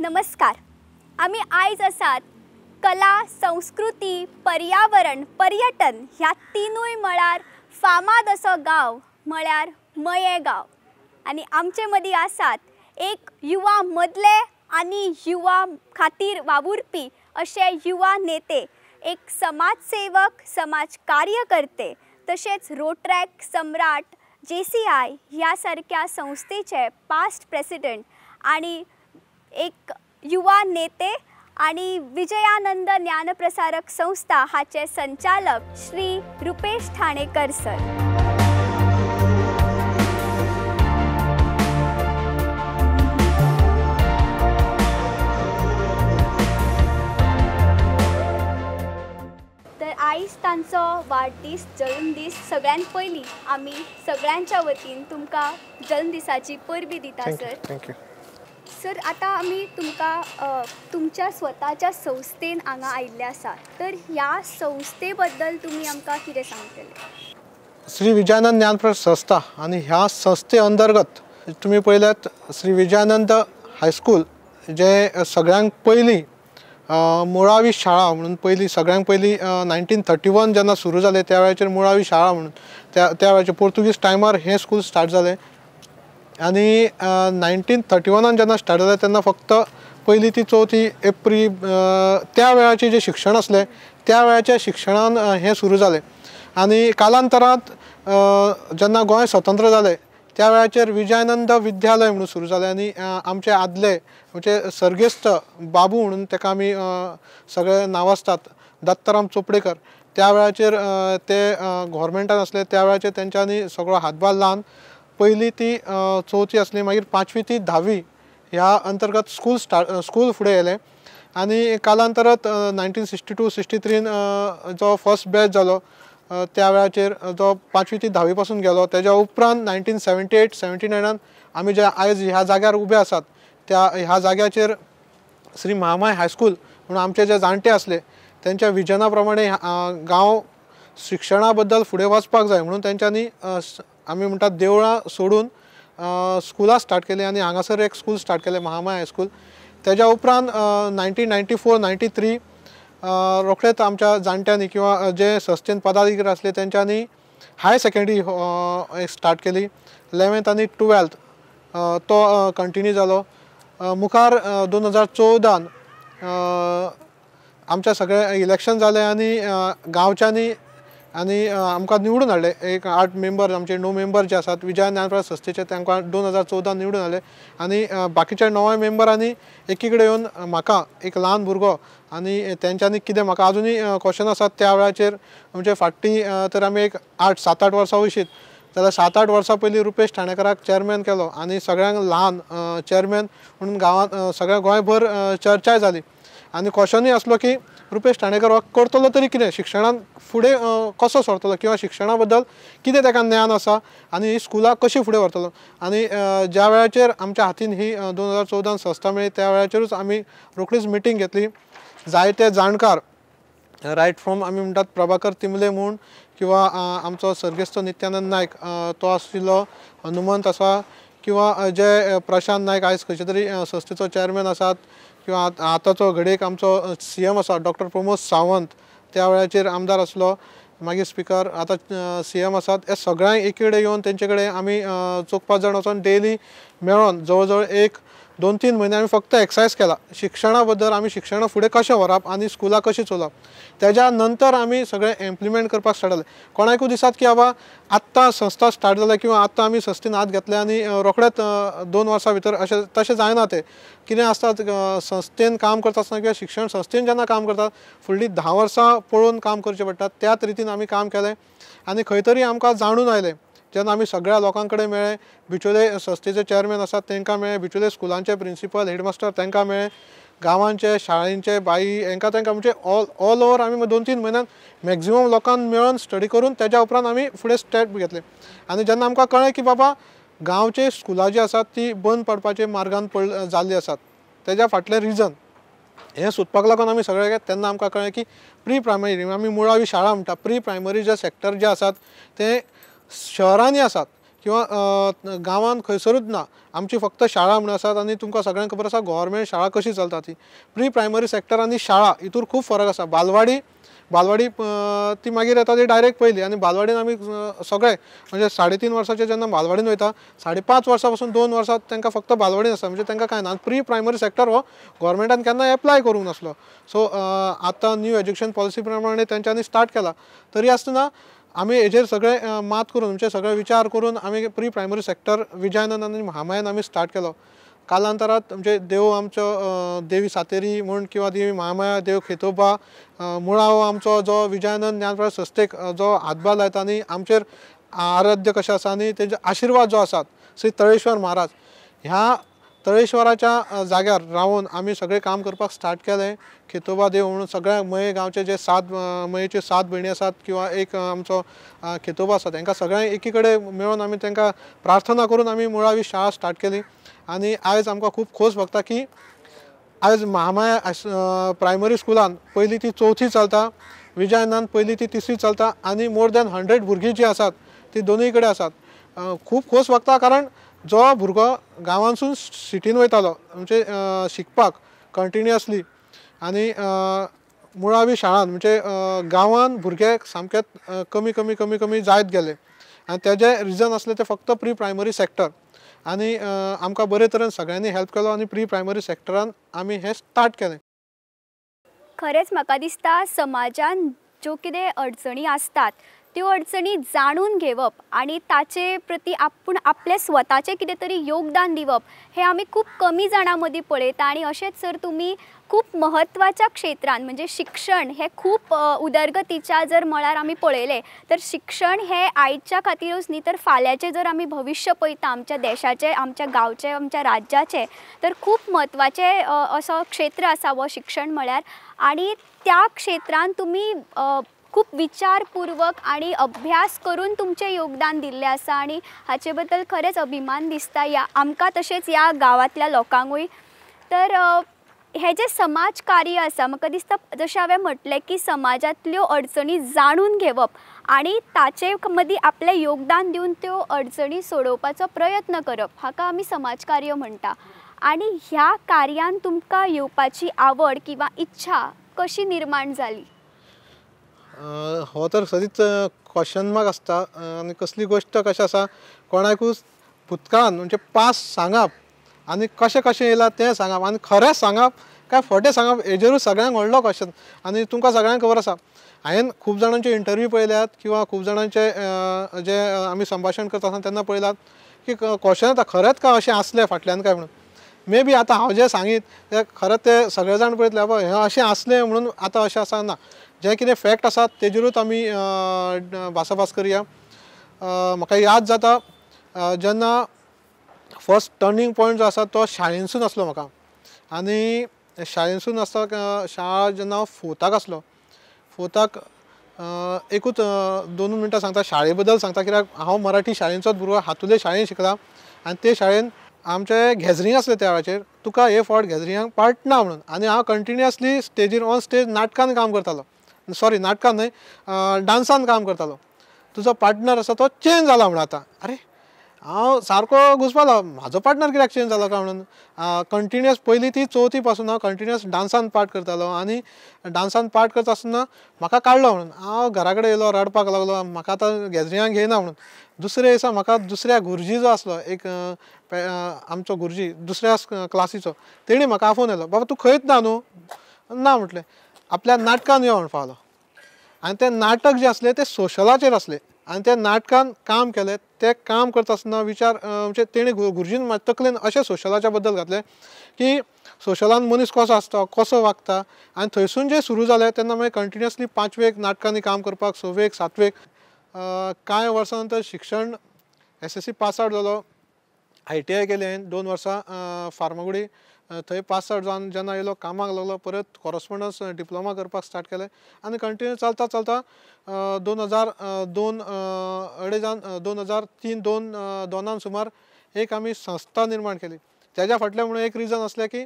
नमस्कार. आमी आयज आसात कला, संस्कृती, पर्यावरण, पर्यटन ह्या तिनूय मळार फामाद असो गांव म्हळ्यार मये गांव. आनी आमचे मदीं आसात एक युवा मदले आनी युवा खातीर वावुरपी अशे युवा नेते, एक समाजसेवक, समाज कार्यकर्ते, तशेंच रोट्रॅक सम्राट, JCI ह्या सारक्या संस्थेचे पास्ट प्रेसिडेंट आनी एक युवा नेते आनी विजयानंद ज्ञानप्रसारक संस्था हाचे संचालक श्री रुपेश ठाणेकर सर. तर आयज तांचो वाडदीस, जल्मदीस. सगळ्यांत पयलीं आमी सगळ्यांच्या वतीन तुमकां जल्मदिसाची परबी दिता सर. Thank you sir. आतां आमी तुमकां तुमच्या स्वताच्या संस्थेन हांगा आयिल्ले आसा, तर ह्या संस्थे बद्दल तुमी आमकां कितें सांगतले? श्री विजयानंद ज्ञानप्रसारक संस्था आनी ह्या संस्थे अंतर्गत तुमी पळयल्यात श्री विजयानंद हायस्कूल जें सगळ्यांत पयलीं मुळावी शाळा म्हणून पयलीं सगळ्यांत पयलीं 1931 जेन्ना सुरू जालें त्या वेळाचेर मुळावी शाळा म्हणून त्या वेळाचेर पोर्तुगीज टायमार हें स्कूल स्टार्ट जालें. आनी 1931 जेन्ना स्टार्ट जालें तेन्ना फक्त पयली ती चवथी एप्री त्या वेळाचें जें शिक्षण आसलें त्या वेळाच्या शिक्षणान हें सुरू जालें. आनी कालांतरांत जेन्ना गोंय स्वतंत्र जालें त्या वेळाचेर विजयानंद विद्यालय म्हणून सुरू जालें. आनी आमचे आदले म्हणजे सर्गेस्त बाबू म्हणून ताका आमी सगळे नांवाजतात, दत्ताराम चोपडेकर, त्या वेळाचेर ते गोवोरमेंटान आसले. त्या वेळाचेर तेंच्यांनी सगळो हातभार लावन पयली ती चवथी आसली, मागीर पांचवी ती धावी ह्या अंतर्गत स्कूल स्कूल फुडें येयलें. आनी कालांतरात 1962 63 जो फर्स्ट बॅच जालो त्या वेळाचेर जो पांचवी ती धावी पासून गेलो. तेज्या उपरांत 1978 79 आमी जे आयज ह्या जाग्यार उबे आसात त्या ह्या जाग्याचेर श्री महामाय हायस्कूल म्हणून आमचे जे जाणटे आसले तेंच्या विजना प्रमाणे गांव शिक्षणा बद्दल फुडें वचपाक जाय म्हणून तेंच्यांनी आमी म्हणटात देवळां सोडून स्कुलां स्टार्ट केलीं आनी हांगासर एक स्कूल स्टार्ट केलें महामाय हायस्कूल. तेज्या उपरांत 1994 93 रोखडेच आमच्या जाणट्यांनी किंवा जे संस्थेन पदाधिकारी आसले तेंच्यांनी हायर सेकेंडरी स्टार्ट केली. 11th आनी 12th तो कंटिन्यू जालो. मुखार 2014 आमच्या सगळे इलेक्शन जालें आनी गांवच्यांनी आनी आमकां निवडून हाडले. एक 8 मेंबर आमचे 9 मेंबर जे आसात विजयानंद ज्ञानप्रसारक संस्थेचे तांकां 2014 निवडून हाडले. आनी बाकीच्या 9 मेंबरांनी एकी कडेन येवन म्हाका एक ल्हान भुरगो आनी तेंच्यांनी कितें म्हाका आजुनूय क्वेश्चन आसात त्या वेळाचेर म्हणजे फाटीं तर आमी एक 7-8 वर्सां वयशीत जाल्यार 7-8 वर्सां पयलीं रुपेश ठाणेकराक चेअरमॅन केलो आनी सगळ्यांक ल्हान चेअरमॅन म्हणून गांवांत सगळ्या गोंयभर चर्चाय जाली. आनी क्वेश्चनूय आसलो की रुपेश ठाणेकर हो करतलो तरी कितें, शिक्षणान फुडें कसो सरतलो किंवा शिक्षणा बद्दल कितें ताका ज्ञान आसा आनी ही स्कुलां कशी फुडें व्हरतलो. आनी ज्या वेळाचेर आमच्या हातीन ही 2014 संस्था मेळ्ळी त्या वेळाचेरूच आमी रोखडीच मिटींग घेतली. जायते जाणकार रायट फ्रॉम आमी म्हणटात प्रभाकर तिमले म्हूण किंवा आमचो सर्गेस्त नित्यानंद नायक तो आशिल्लो, हनुमंत आसा, किंवा जे प्रशांत नायक आयज खंयचे तरी संस्थेचो चेअरमॅन आसात, किंवा आतांचो घडयेक आमचो CM आसा डॉक्टर प्रमोद सावंत त्या वेळाचेर आमदार आसलो, मागीर स्पिकर, आतां CM आसात. हे सगळ्यांक एकी कडेन येवन तेंचे कडेन आमी 4-5 जाण वचोन डेली मेळोन जवळ जवळ 1-2-3 म्हयने आमी फक्त एक्सरसायज केला शिक्षणा बद्दल, आमी शिक्षणा फुडें कशें व्हरप आनी स्कुलां कशीं चलोवप. तेज्या नंतर आमी सगळें इम्प्लिमेंट करपाक स्टार्ट जालें. कोणाकूय दिसात की बाबा आत्तां संस्था स्टार्ट जाल्या किंवा आत्तां आमी संस्थेन हात घेतले आनी रोखडेच 2 वर्सां भितर अशें तशें जायना. तें कितें आसता संस्थेन काम करता आसतना किंवा शिक्षण संस्थेन जेन्ना काम करतात फुडलीं 10 वर्सां पळोवन काम करचें पडटा. त्याच रितीन आमी काम केलें आनी खंय तरी आमकां जाणून आयलें जेन्ना आमी सगळ्या लोकां कडेन मेळ्ळे, बिचोले संस्थेचे चेअरमॅन आसात तांकां मेळ्ळे, बिचोले स्कुलांचे प्रिंसिपल हेडमास्टर तांकां मेळ्ळे, गांवांचे शाळेंचे बाई हांकां तांकां म्हणजे ऑल ओवर आमी 2-3 म्हयन्यान मॅक्झिमम लोकांक मेळोन स्टडी करून तेज्या उपरांत आमी फुडें स्टेप घेतले. आनी जेन्ना आमकां कळ्ळें की बाबा गांवचे स्कुलां जी आसात ती बंद पडपाचे मार्गान जाल्ली आसात तेज्या फाटलें रिजन हें सोदपाक लागून आमी सगळे तेन्ना आमकां कळ्ळें की प्री प्रायमरी आमी मुळावी शाळा म्हणटा, प्री प्रायमरी जे सेक्टर जे आसात ते शहरांनी आसात. किंवा गांवांत खंयसरूच ना। आमची फक्त शाळा म्हणून आसात आनी तुमकां सगळ्यांक खबर आसा गव्हर्मेंट शाळा कशी चलता ती। प्री प्रायमरी सेक्टर आनी शाळा हितूर खूब फरक आसा। बालवाडी बालवाडी ती मागीर येता ती डायरेक्ट पयली आनी बालवाडीन आमी सगळे म्हणजे 3.5 वर्साचे जेन्ना बालवाडीन वयता 5.5 वर्सां पासून 2 वर्सां तांकां फक्त बालवाडीन आसता, म्हणजे तांकां कांय ना। प्री प्रायमरी सेक्टर हो गव्हर्मेंटान केन्ना एप्लाय करूंक नासलो। सो आतां न्यू एज्युकेशन पॉलिसी प्रमाणे तेंच्यांनी स्टार्ट केला, तरी आसतना आमी हेजेर सगळे मात करून म्हणजे सगळे विचार करून आमी प्री प्रायमरी सेक्टर विजयानंद आनी महामायन आमी स्टार्ट केलो। कालांतरात म्हणजे देव आमचो देवी सातेरी म्हूण किंवा देवी महामाया, देव खेतोबा, मुळावो आमचो जो विजयानंद ज्ञानप्रसार संस्थेक जो हातभार लायता आनी आमचेर आराध्य कशें आसा आनी तेंचे आशिर्वाद जो आसात श्री तळेश्वर महाराज, ह्या तळेश्वराच्या जाग्यार रावन आमी सगळें काम करपाक स्टार्ट केलें। खेतोबा देव म्हणून सगळ्या मये गांवचे जे 7 मयेच्यो 7 भयणी आसात किंवा एक आमचो खेतोबा आसा तांकां सगळ्यांक एकी कडेन मेळून आमी तांकां प्रार्थना करून आमी मुळावी शाळा स्टार्ट केली। आनी आयज आमकां खूब खोस भोगता की आयज महामाया प्रायमरी स्कुलान पयली ती 4थी चलता, विजयानंद पयली ती 3री चलता आनी मोर दॅन 100 भुरगीं जीं आसात ती दोनूय कडेन आसात। खूब खोस भोगता कारण जो भुरगो गांवांसून सिटीन वयतालो म्हणजे शिकपाक कंटिन्युअसली आनी मुळावी शाळान म्हणजे गांवान भुरगे सामके कमी कमी कमी कमी जायत गेले आनी तेजें रिजन आसलें तें फक्त प्री प्रायमरी सेक्टर। आनी आमकां बरे तरेन सगळ्यांनी हेल्प केलो आनी प्री प्रायमरी सेक्टरान आमी हें स्टार्ट केलें। खरेंच म्हाका दिसता समाजान ज्यो कितें अडचणी आसतात त्यो अडचणी जाणून घेवप आनी ताचे प्रती आपूण आपलें स्वताचें कितें तरी योगदान दिवप हें आमी खूब कमी जाणां मदीं पळयता। आनी अशेंच जर तुमी खूब म्हत्वाच्या क्षेत्रान म्हणजे शिक्षण हें खूब उदरगतीच्या जर मळार आमी पळयलें तर शिक्षण हें आयच्या खातीरूच न्ही तर फाल्यांचें जर आमी भविश्य पळयता आमच्या देशाचें, आमच्या गांवचें, आमच्या राज्याचें, तर खूब म्हत्वाचें असो क्षेत्र आसा हो शिक्षण म्हळ्यार। आनी त्या क्षेत्रान तुमी खूब विचारपूर्वक आणि अभ्यास करून तुमचें योगदान दिल्लें आसा आनी हाचे बद्दल खरेंच अभिमान दिसता ह्या आमकां तशेंच ह्या गांवांतल्या लोकांकूय। तर हें जें समाज कार्य आसा म्हाका दिसता जशें हांवें म्हटलें की समाजांतल्यो अडचणी जाणून घेवप आनी ताचे मदीं आपलें योगदान दिवन त्यो अडचणी सोडोवपाचो प्रयत्न करप हाका आमी समाज कार्य म्हणटा। आनी ह्या कार्यान तुमकां येवपाची आवड किंवा इच्छा कशी निर्माण जाली? हो तर सदींच क्वेश्चन मार्क आसता आनी कसली गोश्ट कशें आसा कोणाकूच भुतकाळान म्हणजे पास सांगप आनी कशें कशें येयलां तें सांगप आनी खरें सांगप काय फटें सांगप हेजेरूच सगळ्यांक व्हडलो क्वेश्चन। आनी तुमकां सगळ्यांक खबर आसा हांवें खूब जाणांचे इंटरव्यू पळयल्यात किंवा खूब जाणांचे जे आमी संभाशण करता आसतना तेन्ना पळयलात की क्वेश्चन येता खरेंच काय अशें आसलें फाटल्यान काय म्हणून। मे बी आतां हांव जें सांगीत तें खरेंच ते सगळे जाण पळयतले बाबा हें अशें आसलें म्हणून आतां अशें आसा ना, जें कितें फॅक्ट आसात तेजेरूच आमी भासाभास करया। म्हाका याद जाता जेन्ना फर्स्ट टर्निंग पॉयंट जो आसा तो शाळेनसून आसलो म्हाका। आनी शाळेनसून आसता शाळा जेन्ना हांव फोर्थाक आसलो, फोर्थाक एकूच 2 मिनटां सांगता शाळे बद्दल सांगता कित्याक हांव मराठी शाळेंचोच भुरगो, हातुले शाळेन शिकला आनी ते शाळेन आमचें गॅदरींग आसलें त्या वेळाचेर तुका हे फावट गॅदरिंगाक पार्ट ना म्हणून आनी हांव कंटिन्युअसली स्टेजीर ऑन स्टेज नाटकान काम करतालो, सॉरी नाटकान न्हय डांसान काम करतालो। तुजो पार्टनर आसा तो चेंज जाला म्हणून आतां अरे हांव सारको घुसपालो म्हाजो पार्टनर कित्याक चेंज जालो काय म्हणून। कंटिन्युअस पयली ती 4थी पासून हांव कंटिन्युअस डांसान पार्ट करतालो आनी डांसान पार्ट करता आसतना म्हाका काडलो म्हणून हांव घरा कडेन येयलो रडपाक लागलो म्हाका आतां गॅदरिंगाक घेयना म्हणून। दुसरे दिसा म्हाका दुसऱ्या गुरुजी जो आसलो एक आमचो गुरुजी दुसऱ्या क्लासीचो तेणी म्हाका आफोवन येयलो बाबा तूं खंयच ना न्हू, ना म्हटलें आपल्या नाटकान यो म्हणपाक लागलो। आनी तें नाटक जें आसलें तें सोशलाचेर आसलें आनी त्या नाटकान काम केलें, तें काम करता आसतना विचार म्हणजे तेणें गुरुजीन म्हाज्या तकलेन अशें सोशलाच्या बद्दल घातलें की सोशलान मनीस कसो आसता कसो वागता आनी थंयसून जें सुरू जालें तेन्ना मागीर कंटिन्युअसली 5वेक नाटकांनी काम करपाक 6वेक 7वेक कांय वर्सां नंतर शिक्षण SSC pass out जालो, ITI केलें हांवें 2 वर्सां फार्मागुडी, थंय पास आउट जावन जेन्ना येयलो कामाक लागलो परत कॉरस्पोंडन्स डिप्लोमा करपाक स्टार्ट केलें आनी कंटिन्यू चलता चलता 2002 अडेजान 2003 दोनान सुमार एक आमी संस्था निर्माण केली। तेज्या फाटलें म्हणून एक रिजन आसलें की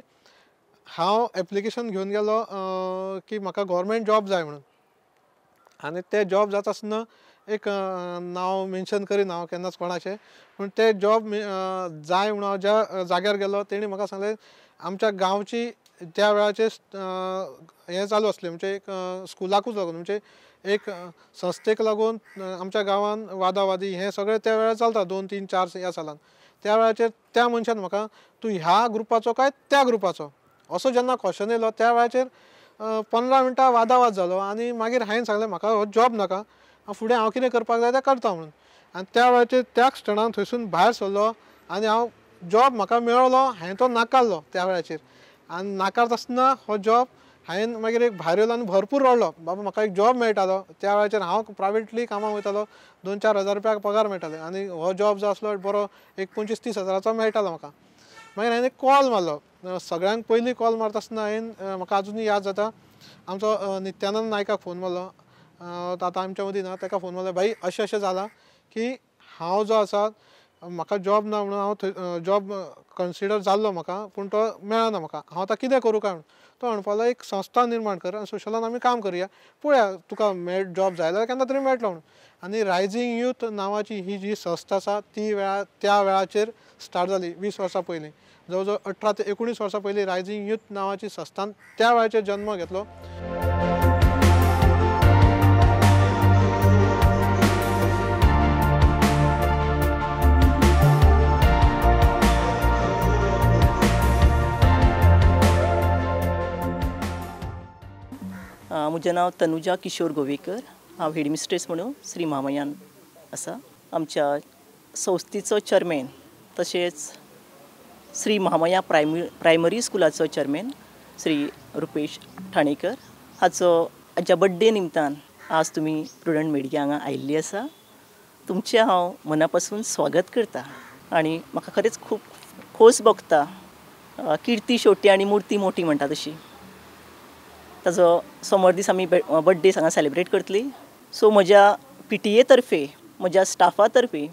हांव एप्लिकेशन घेवन गेलो की म्हाका गव्हर्मेंट जॉब जाय म्हणून आनी ते जॉब जाता आसतना एक नांव मेन्शन करिना हांव केन्नाच कोणाचें, पूण ते जॉब जाय म्हणून हांव ज्या जाग्यार गेलो तेणी म्हाका सांगलें आमच्या गांवची त्या वेळाचेर हें चालू आसलें, म्हणजे एक स्कुलाकूच लागून म्हणजे एक संस्थेक लागून आमच्या गांवान वादावादी हें सगळें त्या वेळार चलता 2, 3, 4 ह्या सालान. त्या वेळाचेर त्या मनशान म्हाका तूं ह्या ग्रुपाचो काय त्या ग्रुपाचो असो जेन्ना क्वेश्चन येयलो त्या वेळाचेर 15 मिनटां वादावाद जालो आनी मागीर हांवें सांगलें म्हाका हो जॉब नाका, फुडें हांव कितें करपाक जाय तें करता म्हणून. आनी त्या वेळाचेर त्याच क्षणान थंयसून भायर सरलो आनी हांव जॉब म्हाका मेळ्ळो, हांवें तो नाकारलो त्या वेळाचेर. आनी नाकारता आसतना हो जॉब हांवें मागीर एक भायर येयलो आनी भरपूर रडलो, बाबा म्हाका एक जॉब मेळटालो. त्या वेळाचेर हांव प्रायवेटली कामाक वयतालो, 2-4 हजार रुपया पगार मेळटाले आनी हो जॉब जो आसलो बरो एक 25-30 हजाराचो मेळटालो म्हाका. मागीर हांवें एक कॉल मारलो, सगळ्यांक पयलीं कॉल मारता आसतना हांवें म्हाका आजुनूय याद जाता आमचो नित्यानंद नायकाक फोन मारलो, आतां आमच्या मदीं ना, ताका फोन मारलो, भाई अशें अशें जालां की हांव जो आसा म्हाका जॉब ना म्हणून हांव थंय जॉब कन्सिडर जाल्लो म्हाका पूण तो मेळना म्हाका, हांव आतां कितें करूं काय म्हणून. तो म्हणपाक लागलो एक संस्था निर्माण कर आनी सोशलान आमी काम करया, पळोवया तुका जॉब जाय जाल्यार केन्ना तरी मेळटलो म्हणून. आनी रायझींग यूथ नांवाची ही जी संस्था आसा ती त्या वेळाचेर स्टार्ट जाली 20 वर्सां पयलीं, जवळ जवळ 18 ते 19 वर्सां पयलीं रायझींग यूथ नांवाची संस्थान त्या वेळाचेर जन्म घेतलो. म्हजें नांव तनुजा किशोर गोवेकर, हांव हेडमिस्ट्रेस म्हणून श्री महामायान आसा. आमच्या संस्थेचो चेअरमॅन तशेंच श्री महामाया प्रायमरी स्कुलाचो चेअरमॅन श्री रुपेश ठाणेकर हाचो हाच्या बड्डे निमतान आज तुमी प्रुडंट मिडिया हांगा आयिल्ली आसा. तुमचें हांव मना पासून स्वागत करता आनी म्हाका खरेंच खूब खोस भोगता. किर्ती छोटी आनी मुर्ती मोठी म्हणटा तशी ताजो सोमार दीस आमी बड्डे हांगा सेलिब्रेट करतली. सो म्हज्या पीटीए तर्फे, म्हज्या स्टाफा तर्फे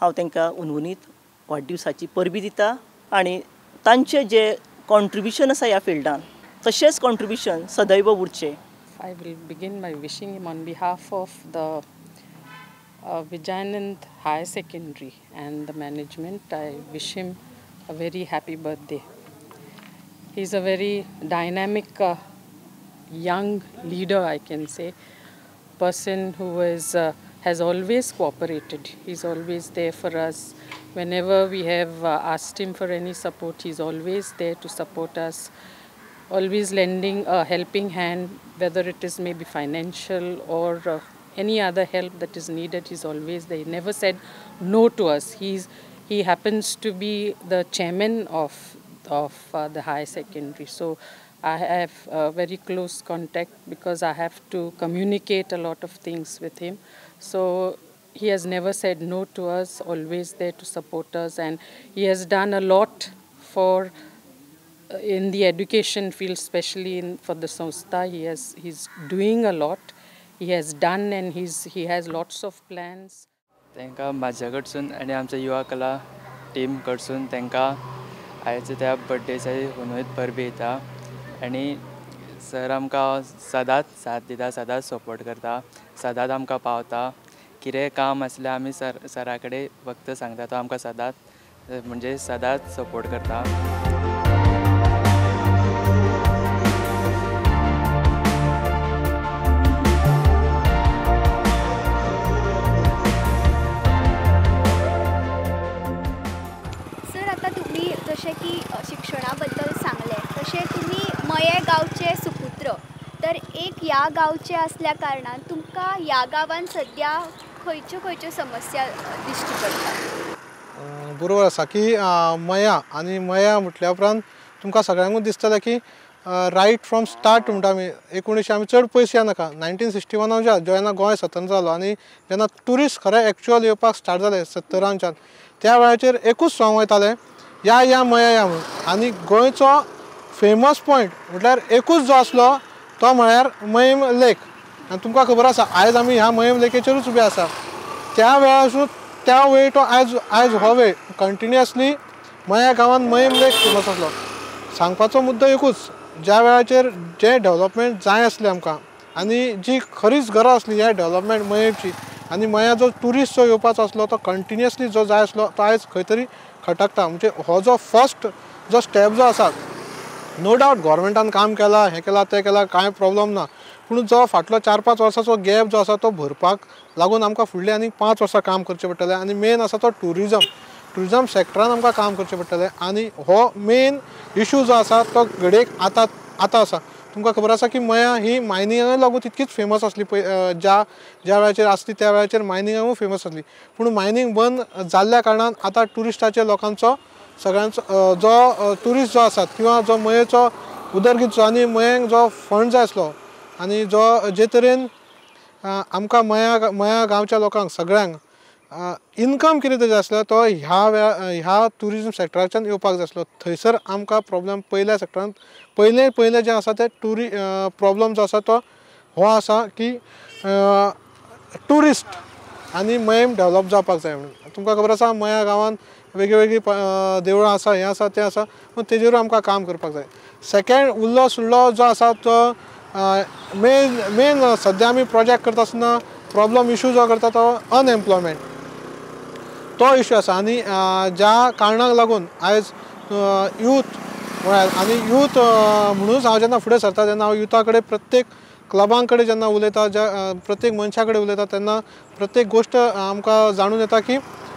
हांव तांकां हुनहुनीत वाडदिवसाची परबी दिता आनी तांचें जें कॉन्ट्रिब्युशन आसा ह्या फिल्डान तशेंच कॉन्ट्रिब्युशन सदैव उरचें. I will begin by wishing him on behalf of the Vijayanand Higher Secondary and the management. I wish him a very happy birthday. He is a very dynamic young leader, I can say, person who is has always cooperated. He's always there for us. Whenever we have asked him for any support, he's always there to support us, always lending a helping hand, whether it is maybe financial or any other help that is needed. He's always there. He never said no to us. He happens to be the chairman of the higher secondary. So I have a very close contact because I have to communicate a lot of things with him. So he has never said no to us, always there to support us, and he has done a lot for in the education field, especially for the Sanstha. He's doing a lot. He has done, and he has lots of plans. तांकां म्हाज्या कडसून आनी आमच्या युवा कला team कडसून तांकां आयच्या त्या बड्डेच्या हुनूच परबी येता आनी सर आमकां सदांच साथ दिता, सदांच सपोर्ट करता, सदांच आमकां पावता. कितेंय काम आसल्यार आमी सरा कडेन फक्त सांगता, तो आमकां सदांच म्हणजे सदांच सपोर्ट करता. सर, आतां तुमी जशें की शिक्षणा बद्दल सांगलें तशें तुमी मये गांवचे सुपुत्र, तर एक ह्या गांवचे आसल्या कारणान तुमकां ह्या गांवान सद्या खंयच्यो खंयच्यो समस्या दिश्टी पडटा? बरोबर आसा की मया आनी मया म्हटल्या उपरांत तुमकां सगळ्यांकूच दिसतलें की रायट फ्रॉम स्टार्ट म्हणटा आमी 19 आमी चड पयस या नाका 1961 जेन्ना गोंय स्वतंत्र जालो आनी जेन्ना ट्युरिस्ट खरें एक्चुअल येवपाक स्टार्ट जाले 70रांच्यान, त्या वेळाचेर एकूच सॉंग वयतालें, या या मया या म्हणून. आनी गोंयचो फेमस पॉयंट म्हटल्यार एकूच जो आसलो तो म्हळ्यार मयेम लेक. आनी तुमकां खबर आसा आयज आमी ह्या मयेम लेकेचेरूच उबे आसा. त्या वेळासून त्या वेळ तो आयज हो वेळ कंटिन्युअसली मया गांवांत मयेम लेक फेमस आसलो. सांगपाचो मुद्दो एकूच, ज्या वेळाचेर जें डेवलपमेंट जाय आसलें आमकां आनी जी खरीच गरज आसली ह्या डेवलपमेंट मयेमची आनी मया जो ट्युरिस्ट जो येवपाचो आसलो तो कंटिन्युअसली जो जाय आसलो तो आयज खंय तरी खटकता. म्हणजे हो जो फर्स्ट जो स्टेप जो आसा, नो डावट गव्हर्मेंटान काम केलां, हें केलां, तें केलां, कांय प्रॉब्लम ना, पूण जो फाटलो 4-5 वर्सांचो गॅप जो आसा तो भरपाक लागून आमकां फुडले आनी 5 वर्सां काम करचें पडटलें. आनी मेन आसा तो ट्युरिजम, ट्युरिजम सॅक्टरान आमकां काम करचें पडटलें. आनी हो मेन इशू जो आसा तो घडयेक आतां आतां आसा. तुमकां खबर आसा की मया ही मायनिंगाक लागून तितकीच फेमस आसली, पय ज्या ज्या वेळाचेर आसली त्या वेळाचेर मायनिंगाकूय फेमस आसली, पूण मायनींग बंद जाल्ल्या कारणान आतां ट्युरिस्टाचे लोकांचो सगळ्यांचो जो ट्युरिस्ट जो आसात किंवा जो मयेचो उदरगत आनी मयांक जो फंड जाय आसलो आनी जो जे तरेन आमकां मया मया गांवच्या लोकांक सगळ्यांक इनकम कितें तरी आसलो तो ह्या वेळा ह्या ट्युरिजम सॅक्टराच्यान येवपाक जाय आसलो. थंयसर आमकां प्रॉब्लम पयल्या सॅक्टरान पयले पयले जें आसा तें प्रॉब्लम जो आसा तो हो आसा की ट्युरिस्ट आनी मयेम डेवलप जावपाक जाय म्हणून. तुमकां खबर आसा मया गांवांत वेगळीं वेगळीं देवळां आसा, हें आसा, तें आसा, पूण तेजेरूय आमकां काम करपाक जाय. सेकेंड उरलो सुरलो जो आसा तो मेन मेन सद्या आमी प्रोजेक्ट करता आसतना प्रॉब्लम इशू जो करता तो अनएम्प्लॉयमेंट तो इशू आसा. आनी ज्या कारणाक लागून आयज यूथ म्हळ्यार आनी यूथ म्हणूनच हांव जेन्ना फुडें सरता तेन्ना हांव युथा कडेन प्रत्येक क्लबां कडेन जेन्ना उलयता, ज्या प्रत्येक मनशा कडेन उलयता तेन्ना प्रत्येक गोश्ट आमकां जाणून येता की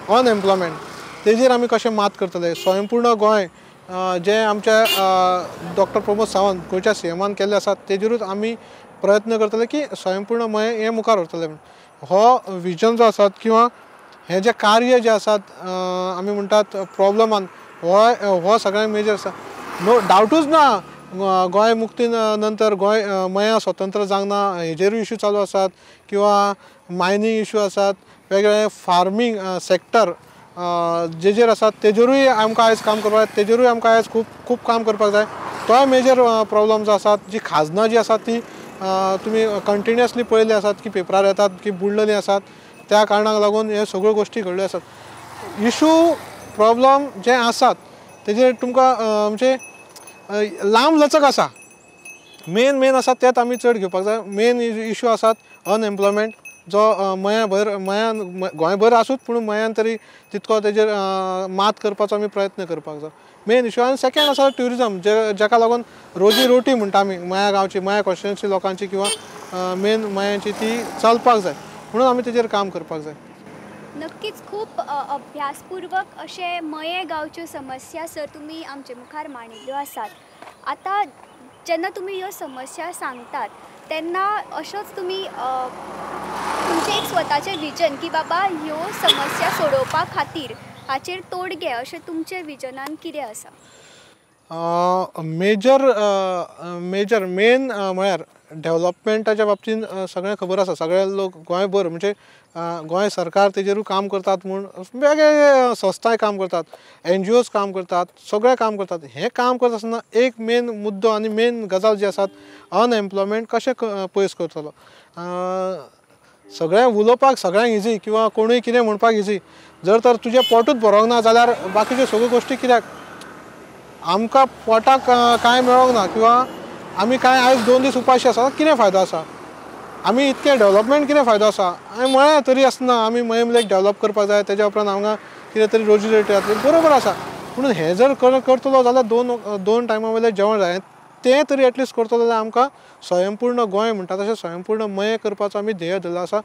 अनएम्प्लॉयमेंट तेजेर आमी कशें मात करतले. स्वयंपूर्ण गोंय जें आमच्या डॉक्टर प्रमोद सावंत गोंयच्या सीएमान केल्लें आसा तेजेरूच आमी प्रयत्न करतले की स्वयंपूर्ण मयें हें मुखार व्हरतले म्हणून. हो विजन जो आसात किंवा हें जें कार्य जें आसात आमी म्हणटात प्रॉब्लमान हो हो सगळ्यांत मेजर आसा. नो डावटूच ना गोंय मुक्ती नंतर गोंय मया स्वतंत्र जावंक ना हेजेरूय इशू चालू आसात किंवा मायनींग इशू आसात, वेगवेगळे फार्मींग सॅक्टर जेजेर आसात तेजेरूय आमकां आयज काम करपाक जाय, तेजेरूय आमकां आयज खूब खूब काम करपाक जाय. तोय मेजर प्रॉब्लम जो आसात, जी खाजनां जी आसात ती तुमी कंटिन्युअसली पळयल्ली आसात की पेपरार येतात की बुडलेली आसात, त्या कारणाक लागून हे सगळ्यो गोश्टी घडल्यो आसात. इशू प्रॉब्लम जे आसात तेजेर तुमकां म्हणजे लांब लचक आसा. मेन मेन आसा तेच आमी चड घेवपाक जाय. मेन इशू आसात अनएम्प्लॉयमेंट जो मया भर मयान गोंयभर आसूत पूण मयान तरी तितको तेजेर मात करपाचो आमी प्रयत्न करपाक जाय, मेन इशू. आनी सेकेंड आसा ट्युरिजम जे जाका लागून रोजी रोटी म्हणटा आमी मया गांवची, मया कॉन्स्टिट्युएन्सी लोकांची किंवा मेन मयांची ती चलपाक जाय म्हणून आमी तेजेर काम करपाक जाय. नक्कीच खूब अभ्यासपूर्वक अशें मये गांवच्यो समस्या सर तुमी आमचे मुखार मांडिल्ल्यो आसात. आतां जेन्ना तुमी ह्यो समस्या सांगतात तेन्ना अशोच तुमी तुमचें एक स्वताचें विजन की बाबा ह्यो समस्या सोडोवपा खातीर हाचेर तोडगे अशें तुमचें विजनान कितें आसा? मेजर मेजर मेन म्हळ्यार डेवलपमेंटाच्या बाबतींत सगळें खबर आसा, सगळे लोक गोंयभर म्हणजे गोंय सरकार तेजेरूय काम करतात म्हूण वेगवेगळे संस्थाय काम करतात, एनजीओज काम करतात, सगळे काम करतात. हें काम करता आसतना एक मेन मुद्दो आनी मेन गजाल जी आसात अनएम्प्लॉयमेंट कशें पयस करतलो. सगळें उलोवपाक सगळ्यांक इजी किंवा कोणूय कितें म्हणपाक इजी, जर तर तुजें पोटूच भरोंक ना जाल्यार बाकीच्यो सगळ्यो गोश्टी कित्याक? आमकां पोटाक कांय मेळोंक ना किंवा आमी कांय आयज 2 दीस उपाशी आसा, कितें फायदो आसा? आमी इतकें डेवलपमेंट कितें फायदो आसा? हांवें म्हळें तरी आसतना आमी मयेम लेक डेवलप करपाक जाय, तेज्या उपरांत हांगा कितें तरी रोजी रोटी जातली, बरोबर आसा, पूण हें जर करतलो जाल्यार दोन टायमा वयलें जेवण जाय, तें तरी एटलिस्ट करतलो जाल्यार आमकां स्वयंपूर्ण गोंय म्हणटा तशें स्वयंपूर्ण मयें करपाचो आमी ध्येय धरलो आसा.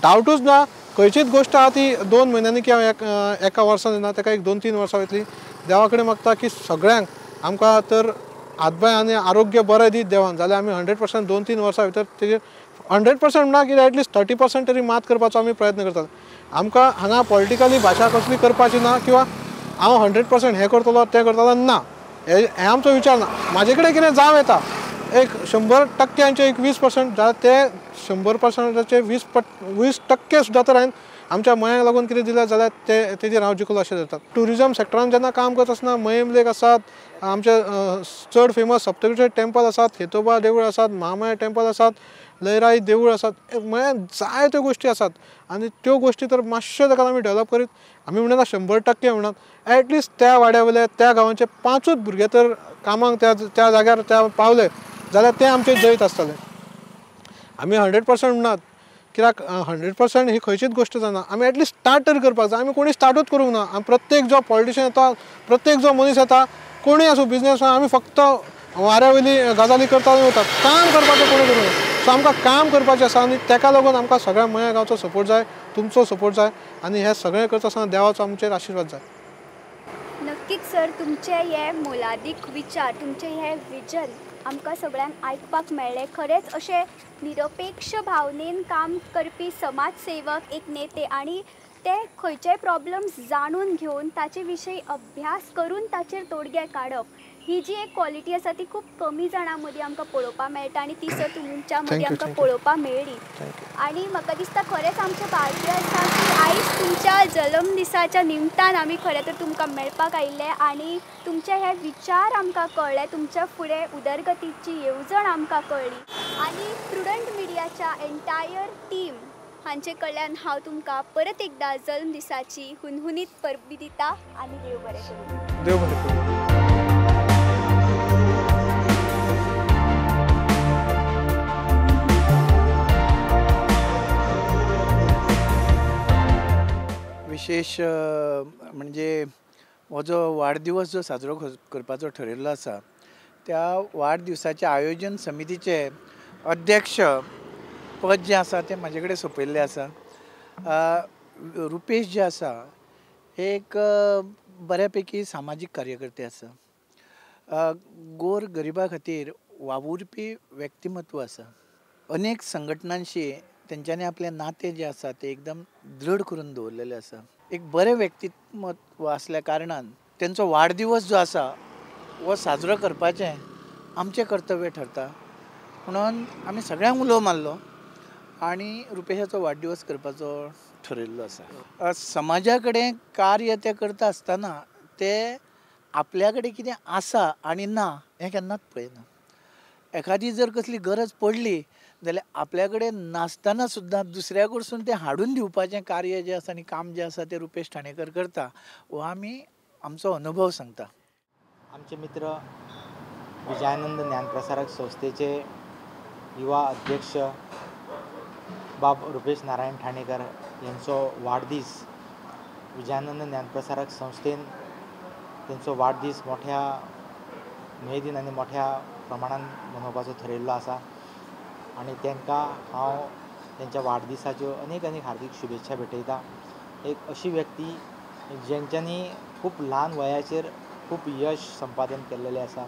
डावटूच ना खंयचीच गोश्ट आहा ती 2 म्हयन्यांनी किंवा एका वर्सान येना, ताका एक 2-3 वर्सां वयतली. देवा कडेन मागता की सगळ्यांक आमकां तर हातपांय आनी आरोग्य बरें दीत देवान, जाल्यार आमी 100% 2-3 वर्सां भितर तेजेर 100% ना कितें एटलिस्ट 30% तरी मात करपाचो आमी प्रयत्न करतात. आमकां हांगा पॉलिटिकली भाशा कसली करपाची ना किंवा हांव 100% हें करतलो तें करतलो ना, हें आमचो विचार ना. म्हाजे कडेन कितें जावं येता एक 100% एक 20% जाल्यार ते 100%चे 20% सुद्दां तर हांवें आमच्या मयांक लागून कितें दिलें जाल्यार ते तेजेर हांव जिखलो अशें धरता. ट्युरिजम सॅक्टरान जेन्ना काम करता आसतना मयेम लेक आसात, आमचे चड फेमस सप्तगिरी टेम्पल आसात, खेतोबा देवूळ आसात, महामाया टेम्पल आसात, लयराई देवूळ आसात, म्हळ्यार जायत्यो गोश्टी आसात आनी त्यो गोश्टी तर मातश्यो ताका आमी डेवलप करीत आमी म्हणटा 100% म्हणटात एटलिस्ट त्या वाड्या वयले त्या गांवांचे 5 भुरगे तर कामाक त्या त्या जाग्यार त्या पावले जाल्यार ते आमचें जैत आसतलें. आमी 100% म्हणटात कित्याक 100% ही खंयचीच गोश्ट जायना. आमी एटलिस्ट स्टार्ट तरी करपाक जाय. आमी कोणी स्टार्टूच करूंक ना. आमी प्रत्येक जो पॉलिटिशियन येता, प्रत्येक जो मनीस येता, कोणूय आसूं बिजनेसमॅन, आमी फक्त वाऱ्या वयली गजाली करता आनी वता. काम करपाचें कोणी करूंक ना. सो आमकां काम करपाचें आसा आनी ताका लागून आमकां सगळ्या मया गांवचो सपोर्ट जाय, तुमचो सपोर्ट जाय आनी हें सगळें करता आसतना देवाचो आमचेर आशिर्वाद जाय. नक्कीच सर, तुमचे हे मोलादीक विचार, तुमचे हे विजन आमकां सगळ्यांक आयकपाक मेळ्ळें. खरेंच अशें निरपेक्ष भावनेन काम करपी समाजसेवक एक नेते आनी ते खंयचेय प्रॉब्लम्स जाणून घेवन ताचे विशयी अभ्यास करून ताचेर तोडगे काडप ही जी एक क्वॉलिटी आसा ती खूब कमी जाणां मदीं आमकां पळोवपाक मेळटा आनी ती सर तुमच्या मदीं आमकां पळोवपाक मेळ्ळी. आनी म्हाका दिसता खरेंच आमचें भाग्य आसा की आयज तुमच्या जल्म दिसाच्या निमतान आमी खरें तर तुमकां मेळपाक आयिल्ले आनी तुमचे हे विचार आमकां कळ्ळे, तुमच्या फुडें उदरगतीची येवजण आमकां कळ्ळी. आनी प्रुडंट मिडियाच्या एन्टायर टीम हांचे कडल्यान हांव तुमकां परत एकदां जल्म दिसाची हुनहुनीत परबी दिता आनी देव बरें करूं. देव बरें करूं. विशेष म्हणजे हो जो वाडदिवस जो साजरो करपाचो ठरयल्लो आसा त्या वाडदिवसाच्या आयोजन समितीचे अध्यक्ष पद जें आसा तें म्हाजे कडेन सोंपयल्लें आसा. रुपेश जे आसा एक बऱ्या पैकी सामाजीक कार्यकर्ते आसा, गोर गरिबा खातीर वावुरपी व्यक्तिमत्व आसा. अनेक संघटनांशी तेंच्यांनी आपलें नातें जें आसा तें एकदम दृढ करून दवरलेलें आसा. एक बरें व्यक्तिमत्व आसल्या कारणान तेंचो वाडदिवस जो आसा हो साजरो करपाचें आमचें कर्तव्य ठरता म्हणून आमी सगळ्यांक उलो मारलो आनी रुपेशाचो वाडदिवस करपाचो ठरयल्लो आसा. समाजा कडेन कार्य ते करता आसतना ते आपल्या कडेन कितें आसा आनी ना हें केन्नाच पळयना. एखादी जर कसली गरज पडली जाल्यार आपल्या कडेन नासतना सुद्दां दुसऱ्या कडसून तें हाडून दिवपाचें कार्य जें आसा आनी काम जें आसा तें रुपेश ठाणेकर करता हो आमी आमचो अनुभव सांगता. आमचे मित्र विजयानंद ज्ञानप्रसारक संस्थेचे युवा अध्यक्ष बाब रुपेश नारायण ठाणेकर यांचो वाडदीस विजयानंद ज्ञानप्रसारक संस्थेन तेंचो वाडदीस मोठ्या उमेदीन आनी मोठ्या प्रमाणान मनोवपाचो थरयल्लो आसा आनी तांकां हांव तेंच्या वाडदिसाच्यो अनेक अनेक हार्दीक शुभेच्छा भेटयता. एक अशी व्यक्ती जेंच्यांनी खूब ल्हान वयाचेर खूब यश संपादन केल्लेलें आसा.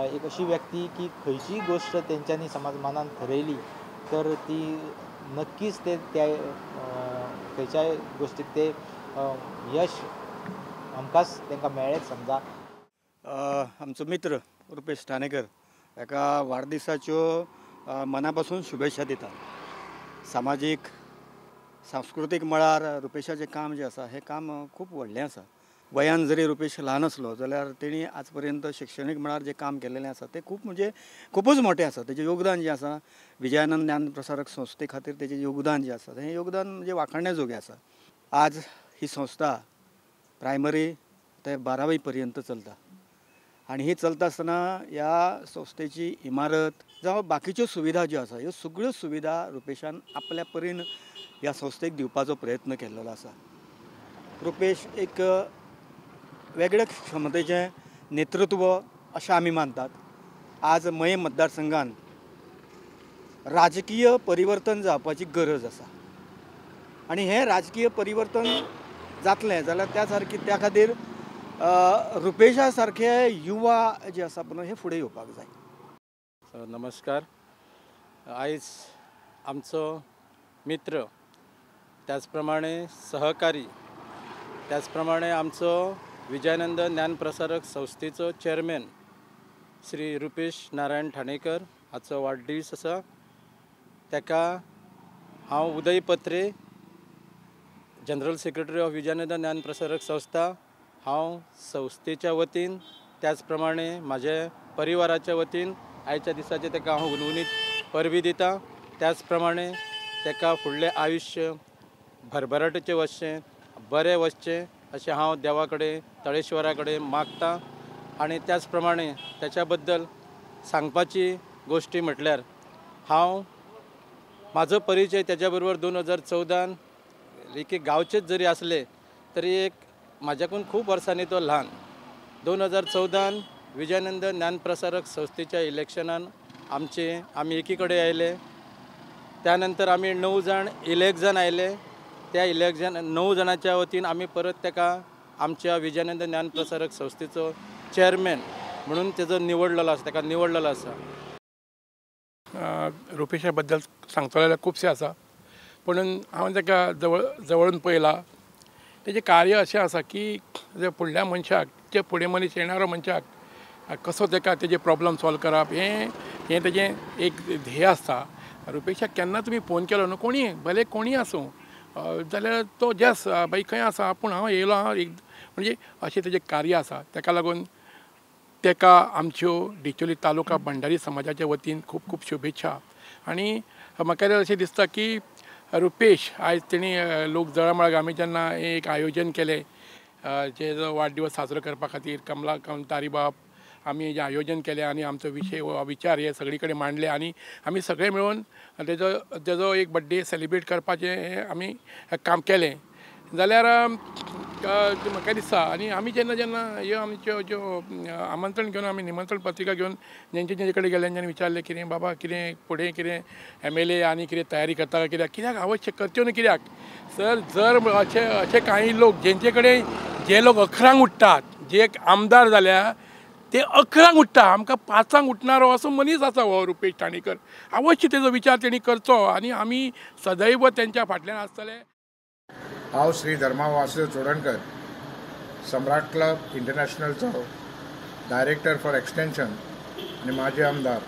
एक अशी व्यक्ती की खंयचीय गोश्ट तेंच्यांनी समज मनान थरयली तर ती नक्कीच ते त्या खंयच्याय गोश्टीक ते यश हमखास तांकां मेळ्ळेंच समजा. आमचो मित्र रुपेश ठाणेकर हाका वाडदिसाच्यो मना पासून शुभेच्छा दिता. सामाजीक सांस्कृतीक मळार रुपेशाचें काम जें आसा हें काम खूब व्हडलें आसा. वयान जरी रुपेश ल्हान आसलो जाल्यार तेणी आज पर्यंत शिक्षणीक मळार जें काम केल्लें आसा तें खूब म्हणजे खुबूच मोठें आसा. तेजें योगदान जें आसा विजयानंद ज्ञानप्रसारक संस्थे खातीर तेजें योगदान जें आसा हें योगदान म्हणजे वाखाणण्या जोगें आसा. आज ही संस्था प्रायमरी ते 12वी पर्यंत चलता आनी ही चलता आसतना ह्या संस्थेची इमारत जावं बाकीच्यो सुविधा ज्यो आसा ह्यो सगळ्यो सुविधा रुपेशान आपल्या परीन ह्या संस्थेक दिवपाचो प्रयत्न केल्लो आसा. रुपेश एक वेगळे क्षमतेचें नेतृत्व अशें आमी मानतात. आज मये मतदारसंघान राजकीय परिवर्तन जावपाची गरज आसा आनी हें राजकीय परिवर्तन जातलें जाल्यार त्या सारकी त्या खातीर रुपेशा सारखे युवा जे आसा पळय हे फुडें येवपाक जाय. नमस्कार. आयज आमचो मित्र त्याच प्रमाणे सहकारी त्याच प्रमाणे आमचो विजयानंद ज्ञानप्रसारक संस्थेचो चेअरमॅन श्री रुपेश नारायण ठाणेकर हाचो वाडदीस आसा. ताका हांव Uday Patre, general secretary of Vijayanand Dnyanprasarak Sanstha, हांव संस्थेच्या वतीन त्याच प्रमाणे म्हाज्या परिवाराच्या वतीन आयच्या दिसाचें ताका हांव हुनहुनीत परबी दिता. त्याच प्रमाणे ताका फुडलें आयुश्य भरभराटीचें वचचें, बरें वचचें अशें हांव देवा कडेन तळेश्वरा कडेन मागता. आनी त्याच प्रमाणे ताच्या बद्दल सांगपाची गोश्टी म्हटल्यार हांव म्हाजो परिचय तेज्या बरोबर 2014 एक गांवचेच जरी आसले तरी एक म्हाज्याकून खूब वर्सांनी तो ल्हान। 2014 विजयानंद ज्ञानप्रसारक संस्थेच्या इलेक्शनान आमी एकी कडेन आयले। त्यानंतर आमी 9 जाण इलेक्ट जावन आयले। त्या इलेक्शन 9 जाणांच्या वतीन आमी परत ताका आमच्या विजयानंद ज्ञानप्रसारक संस्थेचो चेअरमॅन म्हणून तेजो निवडलेलो आसा, ताका निवडलेलो आसा। रुपेशा बद्दल सांगतलो जाल्यार खुबशें आसा, पूण हांवें ताका जवळून पळयला। तेजें कार्य अशें आसा की जे फुडल्या मनशाक, जे फुडें मनीस येणारो मनशाक कसो ताका तेजे प्रॉब्लम सॉल्व करप हें हें तेजें एक ध्येय आसता। रुपेशाक केन्ना तुमी फोन केलो न्हू, कोणीय भले कोणीय आसूं जाल्यार तो जस बाई खंय आसा पूण हांव येयलो आहा एक, म्हणजे अशें तेजें कार्य आसा। ताका लागून ताका आमच्यो डिचोली तालुका भंडारी समाजाच्या वतीन खूब खूब शुभेच्छा। आनी म्हाका अशें दिसता की रुपेश आयज तेणी लोक जळामळा आमी जेन्ना एक आयोजन केलें जे वाडदिवस साजरो करपा खातीर कमला तारीबाब आमी जें आयोजन केलें आनी आमचो विशय विचार हे सगळे कडेन मांडले आनी आमी सगळे मेळून तेजो एक बड्डे सेलिब्रेट करपाचें हें आमी काम केलें जाल्यार म्हाका दिसता। आनी आमी जेन्ना जेन्ना ह्यो आमच्यो ज्यो आमंत्रण घेवन आमी निमंत्रण पत्रिका घेवन जेंचे जेंचे कडेन गेले तेंच्यांनी विचारलें कितें बाबा कितें फुडें कितें MLA आनी कितें तयारी करता कित्याक कित्याक आवश्यक करच्यो न्हू कित्याक सर जर अशे अशे कांय लोक जेंचे कडेन जे लोक 11 उठ्ठात, जे आमदार जाल्या ते 11 उठ्ठा, आमकां 5 उठणारो असो मनीस आसा हो रुपेश ठाणेकर। अवश्य तेजो विचार तेणी करचो आनी आमी सदैव तेंच्या फाटल्यान आसतले। हांव श्री धर्मा वासुदेव चोडणकर, सम्राट क्लब इंटरनॅशनलचो डायरेक्टर फॉर एक्सटेंशन आनी माजी आमदार।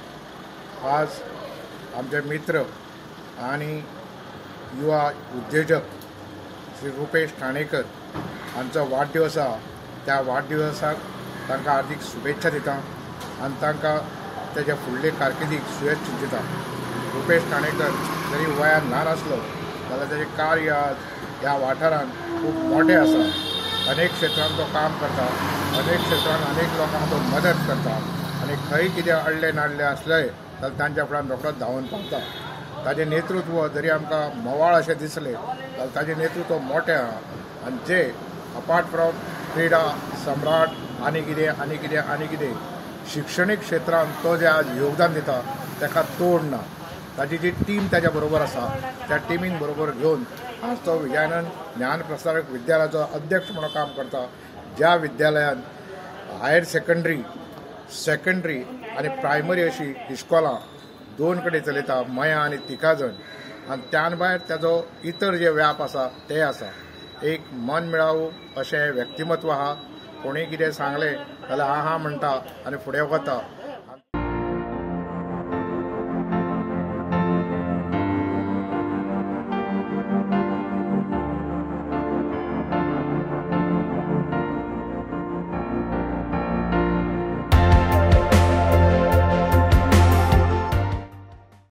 आज आमचे मित्र आनी युवा उद्योजक श्री रुपेश ठाणेकर हांचो वाडदिवस आसा। त्या वाडदिवसाक तांकां हार्दीक शुभेच्छा दिता आनी तांकां तेज्या फुडले कारकिर्दीक सुयेश चिंतता। रुपेश ठाणेकर जरी वयान ल्हान आसलो जाल्यार तेजें कार्य आज ह्या वाठारांत खूब मोठें आसा। अनेक क्षेत्रांत तो काम करता, अनेक क्षेत्रांत अनेक लोकांक तो मदत करता आनी खंय कितें अडलें नाडलें आसलें जाल्यार तांच्या फुड्यान रोखडोच धांवून पावता। ताजें नेतृत्व जरी आमकां म्होवाळ अशें दिसलें जाल्यार ताजें नेतृत्व मोठें आहा आनी जे अपार्ट फ्रॉम क्रिडा सम्राट आनी कितें आनी कितें आनी कितें शिक्षणीक क्षेत्रांत तो जें आज योगदान दिता ताका तोड ना। ताजी जी टीम ताज्या बरोबर आसा त्या टिमीन बरोबर घेवन आज तो विजयानंद ज्ञानप्रसारक विद्यालयाचो अध्यक्ष म्हणून काम करता, ज्या विद्यालयान हायर सेकंडरी, सेकंडरी आनी प्रायमरी अशी इस्कॉलां 2 कडेन चलयता, मया आनी तिकाजण। आनी त्यान भायर ताजो इतर जे व्याप आसा ते आसा। एक मन मेळावू अशें व्यक्तिमत्व आहा। कोणी कितें सांगलें जाल्यार हा हा म्हणटा आनी फुडें वता।